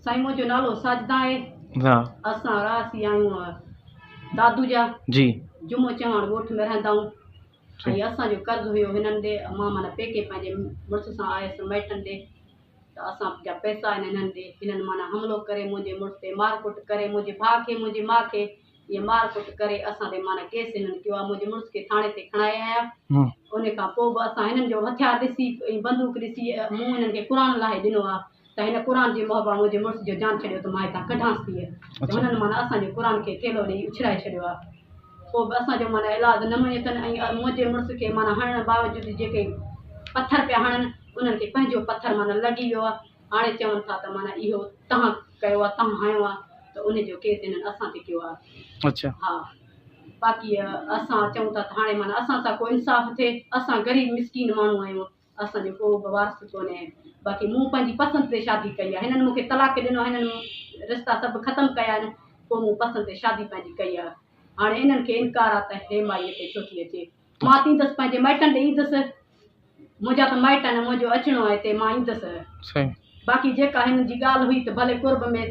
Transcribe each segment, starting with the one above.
سائين منهنجو نالو ساجده آهي. ها. اسان رهاسي آهيون دادو جا. جي. جمعو چوهاڻ ڳوٺ ۾ رهندا آهيون ۽ اسان جو قرض هيو هنن ڏي مان معنيٰ پيڪي پنهنجي مڙس سان آيس مائٽن ڏي ته اسان جا پئسا آهن هنن ڏي هنن معنيٰ حملو ڪري منهنجي مڙس تي مار ڪٽ ڪري منهنجي ڀاء کي منهنجي ماء کي ائين مار ڪٽ ڪري اسان تي معنيٰ ڪيس هنن ڪيو آهي منهنجي مڙس کي ٿاڻي تي کڻائي آيا ان کان پوء به اسان هنن جو هٿيار ڏسي ۽ بندوق ڏسي مون هنن کي قرآن لاهي ڏنو آهي ته هن قرآن جي محبا منهنجي مڙس جو جان ڇڏيو ته مان هتان ڪڍانس ٿي ته هنن معنيٰ اسان جي قرآن کي ٿيلهو ڏيئي اڇلائي ڇڏيو آهي پوء به اسان جو معنيٰ علاج نه مڃيو اٿن ۽ منهنجي مڙس کي معنيٰ هڻڻ باوجود جيڪي پٿر پيا هڻن انهن کي پنهنجو پٿر معنيٰ لڳي ويو آهي هاڻي چون ٿا ته معنيٰ اهو توهان ڪيو آهي توهان هنيو آهي ته ان جو ڪيس هنن اسان تي ڪيو آهي. ها باقي اسان چئون ٿا ته هاڻي معنيٰ اسان سان ڪو انصاف ٿئي اسان غريب مسڪين ماڻهو آهيون اسان جو ڪو به وارث ڪونهي باقي مون پنهنجي پسند تي شادي ڪئي آهي هنن مون کي طلاق ڏنو هنن رشتا سڀ ختم ڪيا آهن پوء مون پسند تي شادي پنهنجي ڪئي آهي هاڻي انهن کي انڪار آهي ته هي مائي هتي ڇو ٿي اچي مان ته ايندس پنهنجي مائٽن ڏي ايندس منهنجا ته مائٽ آهن منهنجو اچڻو آهي هتي مان ايندس. باقي جيڪا هنن جي ڳالهه هئي ته ڀلي قرب ۾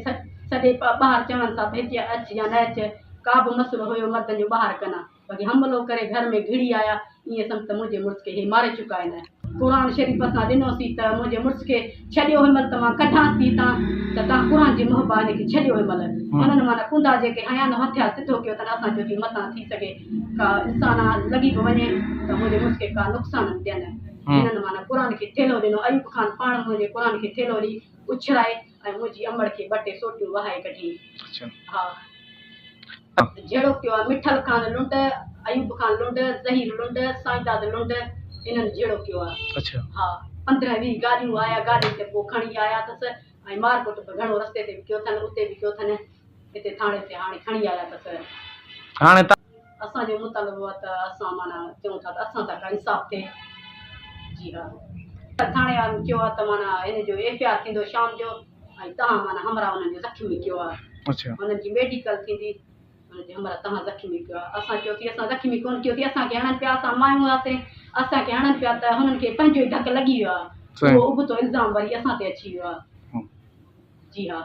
سڏي ٻاهر چون ٿا ته هتي اچ يا نه اچ ڪا به مسئلو هيو مردن جو ٻاهر ڪن ها باقي حملو ڪري گهر ۾ گهڙي آيا ائين سمجهه ته منهنجي مڙس کي هي ماري چڪا آهن. قرآن شريف اسان ڏنوسين ته منهنجي مڙس کي ڇڏيو هن مهل ته مان ڪڍانس ٿي هتان ته توهان قرآن جي محبا هن کي ڇڏيو هن مهل هنن معنيٰ ڪندا جيڪي هنيا نه هٿيار سڌو ڪيو اٿن اسان چيو ٿي متان ٿي سگهي ڪا انسان لڳي به وڃي ته منهنجي مڙس کي ڪا نقصان نه ڏين هنن معنيٰ قرآن کي ٿيلهو ڏنو ايوب خان پاڻ منهنجي قرآن کي ٿيلهو ڏئي اڇرائي ۽ منهنجي امڙ کي ٻه ٽي سوٽيون وهائي ڪڍي ها جهيڙو ڪيو آهي مٺل خان لنڊ، ايوب خان لنڊ، ظهير لنڊ، سائينداد لنڊ انهن جهيڙو ڪيو آهي. ها 15 20 گاڏيون آيا گاڏين تي پوء کڻي آيا اٿس ۽ مار ڪٽ به گهڻو رستي تي به ڪيو اٿن اتي به ڪيو اٿن هتي ٿاڻي تي هاڻي کڻي آيا اٿس. هاڻي اسان جو مطالبو آهي ته اسان معنيٰ چئون ٿا ته اسان سان ڪا انصاف ٿئي. جي ها ٿاڻي وارن چيو آهي ته معنيٰ هن جو ايف I R ٿيندو شام جو ۽ توهان معنيٰ همراهه انهن جو زخمي ڪيو آهي. انهن جي ميڊيڪل ٿيندي انهن جي همراهه توهان زخمي ڪيو آهي. اسان چيو ٿي اسان زخمي ڪونه ڪيو ٿي اسان کي هڻن پيا اسان مايون هئاسين اسان کي هڻن پيا ته هنن کي پنهنجو ئي ڌڪ لڳي ويو آهي اهو ابتو الزام وري اسان تي اچي ويو آهي. جي ها.